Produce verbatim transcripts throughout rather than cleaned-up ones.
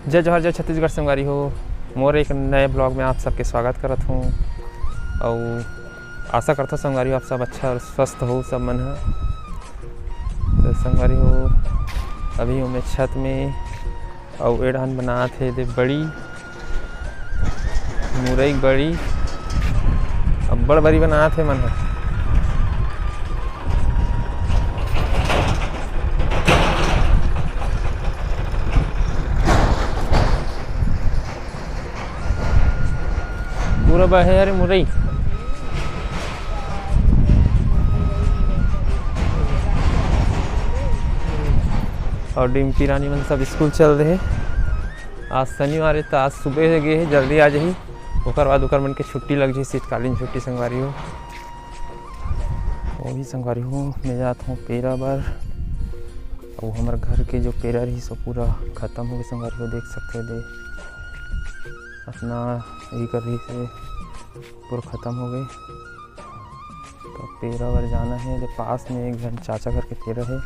जय जोहार, जय छत्तीसगढ़ संगवारी हो। मोर एक नए vlog में आप सबके स्वागत करत हूँ। अउ आशा करत हूँ संगवारी हो, आप सब अच्छा और स्वस्थ हो सब मन ह। तो संगवारी हो, अभी हूँ मैं छत में, अउ ए डहन बनात हे दे बड़ी, मुरई के बड़ी, अब्बड़ बड़ी बनात हे मन ह। पूरा बहे हरे मुरई। और डिम्पी रानी मन सब स्कूल चल दे हे। आज शनिवार हे, त आज सुबह गे हे, जल्दी आ जाही। ओकर बाद ओकर मन के छुट्टी लग जाही, शीतकालीन छुट्टी संगवारी हो। वही संगवारी हो, मैं जात हूँ पेरा बर। अउ हमर घर के जो पेरा रहिस, वो पूरा खत्म हो गए संगवारी हो, देख सकते हो दे। अपना यही कर रहिस हे, पूरा खत्म हो गए। तो पेरा बर जाना हे, तो पास में एक झन चाचा घर के पेरा हे,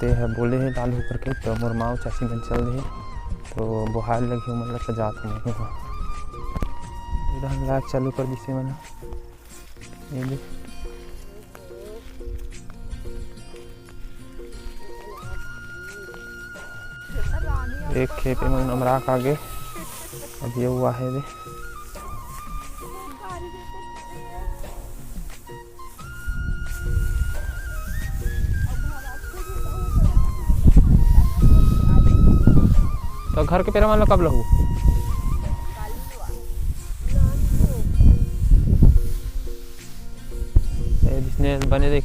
ते ह बोले हे लालहू करके, तो मोर माँ अउ चाची मन चल दे हे, तो बोहार लगे ओमन ला, तो जात हूँ मैं। इधर लाग चालू कर दिसे मन। ये दे। एक खेपे में नमरा के आगे, अब ये हुआ है दे। तो घर के पेरा मन ला कब लहू? ए, जिसने बने देख,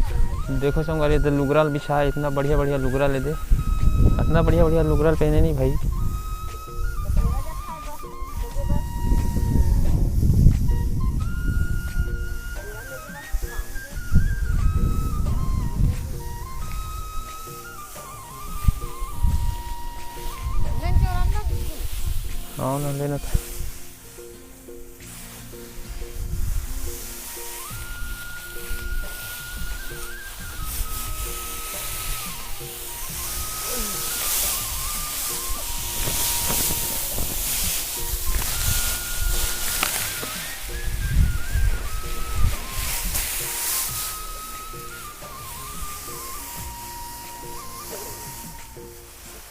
देखो संगवारी, ये तो लुगरा बिछा है, इतना बढ़िया बढ़िया लुगरा ले दे, इतना बढ़िया बढ़िया लुगरा पहने नहीं भाई। हाँ ना, लेना था।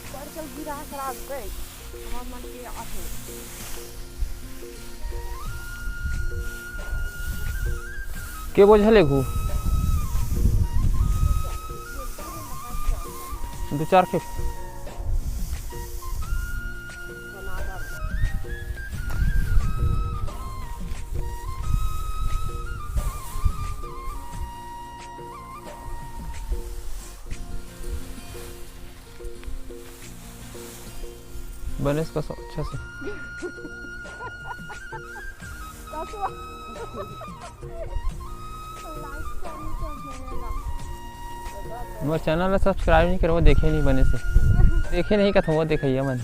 ऊपर चल गिरा खराब गए, हमर मन के आथे। के बोझा लेगू? दू चार खेप। बनेस कसो अच्छा से। कसो। Like करनी तो भूलेगा। मोर channel ला subscribe नहीं करवो, देखे नहीं बने से। देखे नहीं कथो वो देखइया मन। तो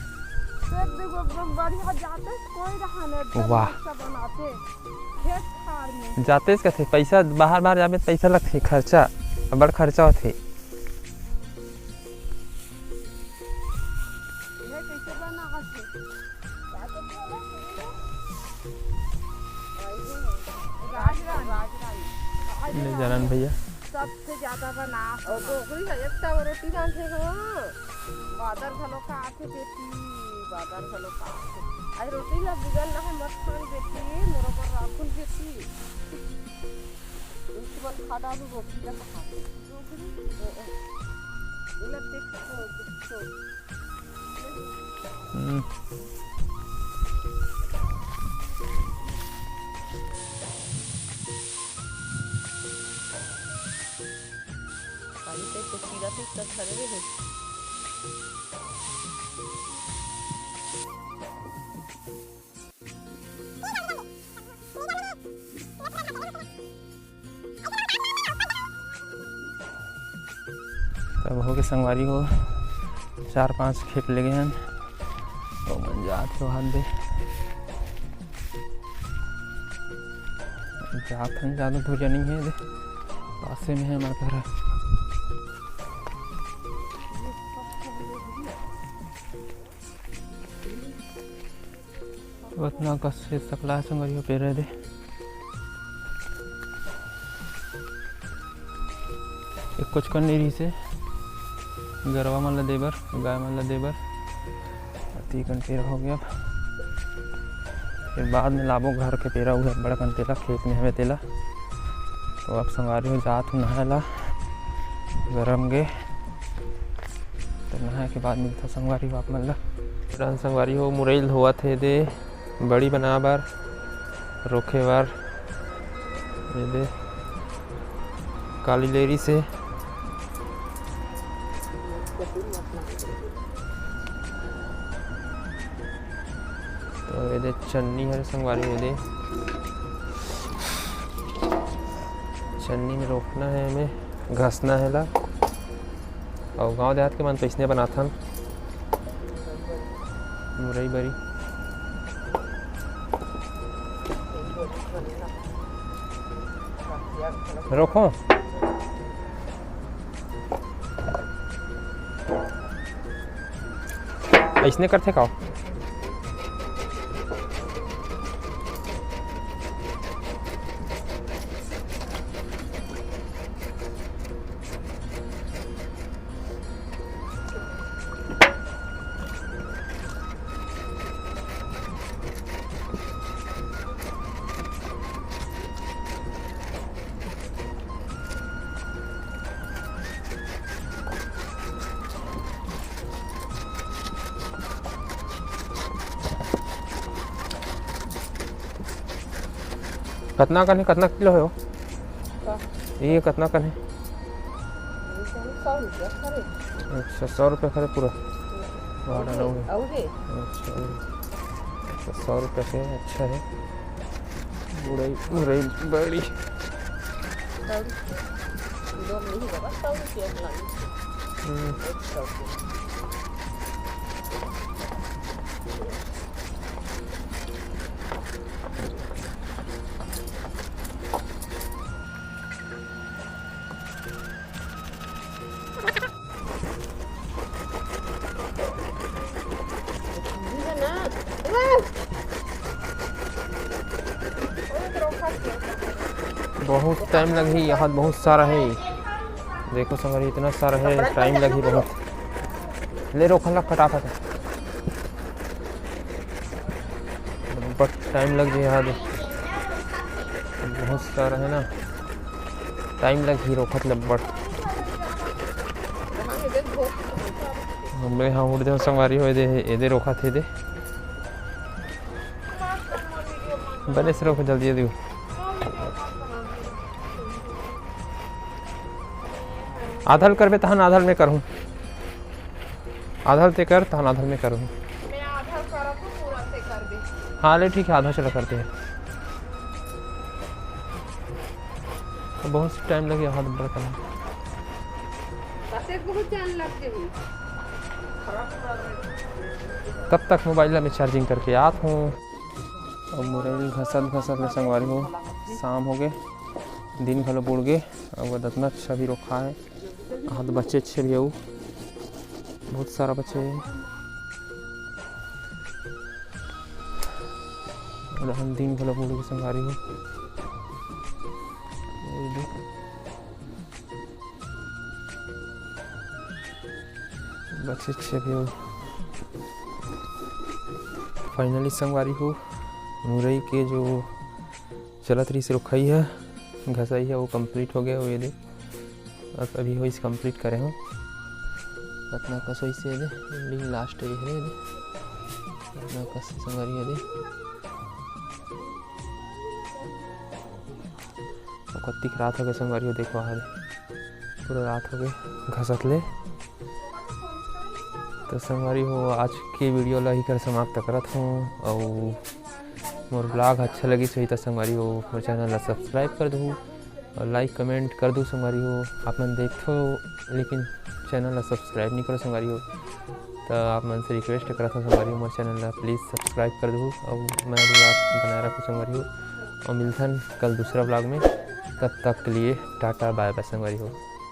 देखो, एकदम बढ़िया जाते, कोई रहा नहीं, एकदम वाह। अच्छा बनाते। खेत खार में। जाते कथे, पैसा बाहर, बाहर जाबे, पैसा लगथे, खर्चा, बड़ खर्चा होथे। ये कैसे बना है? राजरानी। राजरानी। ले जलन भैया। सबसे ज्यादा बना। और डोकरी है, एक तवा रोटी बांधे हो। बादर घलो का आथे बेटी, बादर घलो का आथे। आई रोटी ला बिगल ना है, मत खान बेटी, मोर बर राखुन बेटी। उसके बाद खा डालू रोटी ला खा। डोकरी? ओ, ओ। इला देख, ओ, देख, ओ। हम्म। पानी पे तो कीड़ा भी इतना धरे रहे। तब हो के संगवारी हो, चार पांच खेप ले गए हन, तो मन जात हो हाथ दे। जात हन, ज्यादा दूर नहीं है दे, पासे में है हमारे घर। ओतना कस से सकला संगवारी हो पेरा दे। एक कुछ कन नहीं रहिसे, गरवा मन ला देबर, गाय मन ला देबर। अति कन पेरा हो गया। फिर बाद में लाबो घर के पेरा, उहे बड़ा कन तेला, खेत में हवे तेला। तो अब संगवारी हो जात हूँ नहाए ला, गरम गे। तो नहाए के बाद मिलता संगवारी हो आप मन ला। रन संगवारी हो, मुरई ल धोवत हे दे, बड़ी बना बर, रोखे बर। ये दे, काली लेरी से। तो ये दे चन्नी हरे संगवारी, ये दे चन्नी में रोकना है, हमें घसना है ला। अउ गाँव देहात के मन तो इसने बनाथन मुरई बरी। रोको। अइसने करथे का? कतना कन हे, कतना किलो हे वो? का? ये कतना कन हे? ये तो सौ रुपया खरे। अच्छा, सौ रुपया खरे पूरा? हम्म। भाड़ा अउ हे, रहो। अउ हे। अच्छा, अउ हे। तो सौ रुपया के अच्छा हे। मुरई, मुरई बड़ी। सौ रुपया। दो में नहीं होगा, सौ रुपया के लानी। हम्म। एक सौ के। बहुत टाइम लगही, यहाँ बहुत सारा हे। देखो संगवारी, इतना सारा हे, टाइम लगही बहुत। ले रोक, हल्ला फटाफट। बहुत टाइम लग जाही, यहाँ दे, बहुत सारा हे ना, टाइम लगही रोकत ले अब्बड़। मैं हाँ उड़ दे संगवारी हो, एदे, एदे रोकत हे दे। बने से रोक, जल्दी जल्दी। आधा ल करबे तहन आधा ल मैं करहूँ। आधा ल ते कर, तहन आधा ल मैं करहूँ। मैं आधा करत हूँ, पूरा ते कर दे। हाँ, ले ठीक हे, आधा चला करते हैं। तो बहुत टाइम लगे हाथ बर्तन। बस एक बहुत जान लग गई। तब तक मोबाइल ला मैं चार्जिंग करके आत हूँ। अब मुरई घसत घसत ले संगवारी हो, शाम हो गे, दिन घलो बुड़ गे। अब अतना अच्छा भी रोखा हे। हाथ बचे छे भी अउ बहुत सारा बचे हे। और हम दिन घलो मुड़ के संगवारी हो। ये देख। बचे छे भी अउ। Finally संगवारी हो, मुरई के जो चलत रहिस रोखई ह, घसई ह, वो complete हो गया। वो ये देख। अब अभी होइस complete करे हूँ। अतना कस होइस हे दे, ending last ये हे दे। अतना कस संगवारी हे दे। अउ कत्तिक रात हो गे संगवारी हो, देखो हा दे। पूरा रात हो गे घसत ले। तो संगवारी हो, आज के video ला इही कर समाप्त करत हूँ। अउ मोर vlog अच्छा लगिस होही त संगवारी हो, मोर channel ला subscribe कर दहू। अउ like comment कर दू संगवारी हो। आप मन देखथो लेकिन channel ला subscribe नहीं करो संगवारी हो, त आप मन से request करत हो संगवारी हो, मोर channel ला please subscribe कर दू। अउ मैं vlog बनाए रखू संगवारी हो, अउ मिलथन कल दूसरा vlog में। तब तक के लिए टाटा bye bye संगवारी हो।